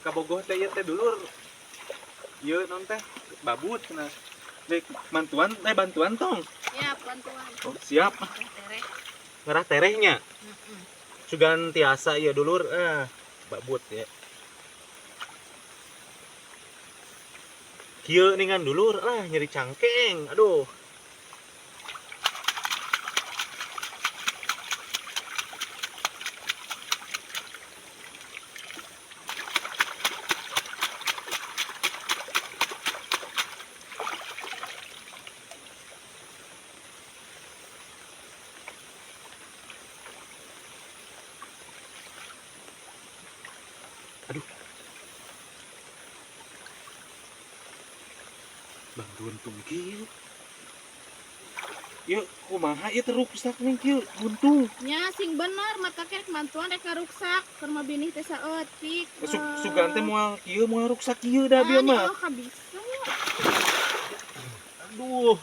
Kabogoh teh ieu teh dulur. Ieu non teh babut cenah. Dek bantuan teh bantuan tong. Siap bantuan. Oh, siap. Tereh. Ngerah terehnya. Heeh. Sugan tiasa ieu dulur babut ya. Kieu ningan dulur lah nyeri cangkeng. Aduh. Bang buntung kieu. Ieu kumaha ieu teh ruksak nih kieu buntung. Nya sing bener mata kerek bantuan rek ngaruksak keur mah binih teh saeutik. Sugan teh moal kieu moal ruksak kieu da bieu mah. Oh, kabisa. Aduh.